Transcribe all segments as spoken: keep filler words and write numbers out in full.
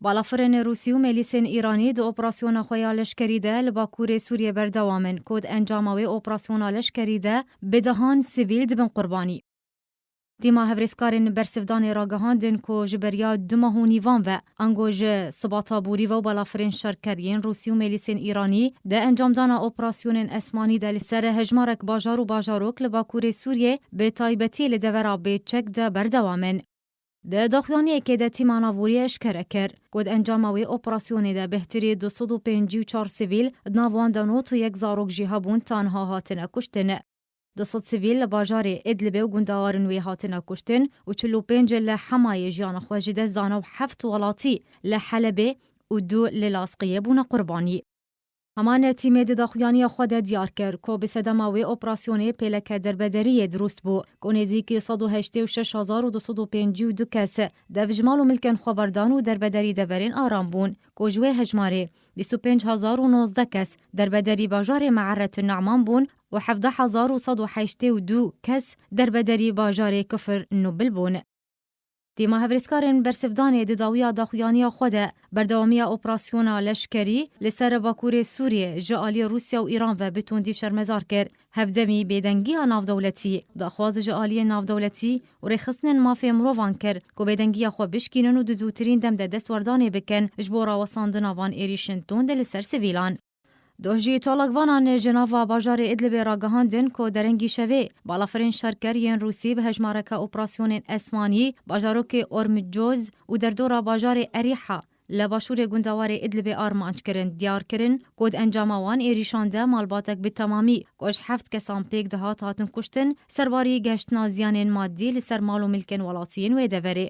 Balafirên Rûsî û mêlîsên Îranî di operasyona xwe ya leşkerî de li Bakurê Sûriyê berdewam in, ku di encama wê operasyona leşkerî de bi dehan sivîl dibin qurbanî. Tîma hevrêzkarên bersivdanê ragihandin ku ji beriya du mah û nîvan ve, ango ji sibata borî ve û balafirên şerker yên Rûsî û mêlîsên Îranî di encamdana operasyonên esmanî de li ser hejmarek bajar û bajarok li Bakurê Sûriyê, bi taybetî li devera Bêçek de berdewam in. Di daxuyaniyekê de tîma navoriyê eşkere kir ku di encama wê operasyonê de bêhtirî du sed û pêncî û çar sivîl, di nav wan de nod û yek zarok jî hebûn, tanha hatine kuştin. Du sed sivîl li bajarê Idlibê û gundewarên wê hatine kuştin û çil û pênc li Hemayê jiyana xwe ji dest dane û heft welatî li Helebê û du li Lasqiyê bûne qurbanî. Heman tîmê di daxuyaniya xwe de diyar kir ku bi sedema wê operasyonê pêleke derbederiyê dirust bû ku nêzîkî sed û heştê û şeş hezar û du sed û pêncî û du kes dev ji mal û milkên xwe berdan û derbederî deverên aram bûn, ku ji wê hejmarê bîst û pênc hezar û nozdeh kes derbederî bajarê Me'erret Nu'man bûn û hevdeh hezar û sed û heştê û du kes derbederî bajarê Kifir Nubil bûn. Tîma hevrêzkarên bersivdanê di dawiya daxuyaniya xwe de berdewamiya operasyona leşkerî li ser Bakurê Sûriyê ji aliyê Rûsya û Îran ve bi tundî şermezar kir. Hevdemî bêdengiya navdewletî, daxwaz ji aliyên navdewletî û rêxistinên mafê mirovan kir ku bêdengiya xwe bişkînin û di zûtirîn dem de destwerdanê bikin ji bo rawesandina van êrîşên tund li ser sivîlan. Doh jî çalakvanan ji nava bajarê Idlibê ragihandin ku derengî şevê balafirên şerker yên Rûsî bi hejmareke operasyonên esmanî bajarokê Ormicoz û derdora bajarê Erîha li başûrê gundewarê Idlibê armanc kirin. Diyar kirin ku di encama wan êrîşan de malbatek bi temamî ku ji heft kesan pêk dihat hatin kuştin, serbarî geştina ziyanên madî li ser mal û milkên welatiyên wê deverê.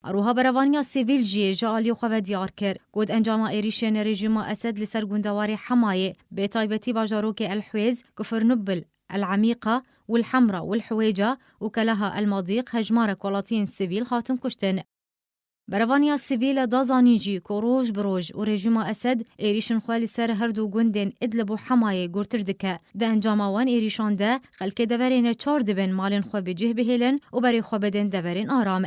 Her wiha berevaniya sivîl jî ji aliyê xwe ve diyar kir ku di encama êrîşên rejîma Esed li ser gundewarê Hemayê, bi taybetî bajarokê El Hwêz, Kifir Nubil, El Emîqa, Wil Hemra, Wil Hwêca û Keleha El Madîq hejmarek welatiyên sivîl hatin kuştin. Berevaniya sivîl da zanîn jî ku roj bi roj û rejîma Esed êrîşên xwe li ser her du gundên Idlib û Hemayê gurtir dike. Di encama wan êrîşan de xelkê deverên çar dibin malên xwe bi cih bihêlin û berê xwe bidin deverên aram.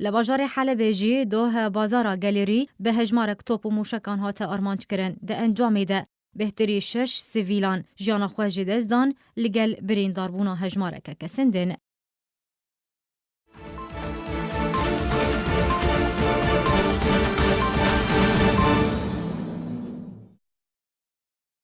Li bajarê Helebê jî doh bazara Gelêrî bi hejmarek top û mûşekan hate armanc kirin. Di encamê de bêhtirî şeş sivîlan jiyana xwe ji dest dan, li gel birîndarbûna hejmareke kesin din.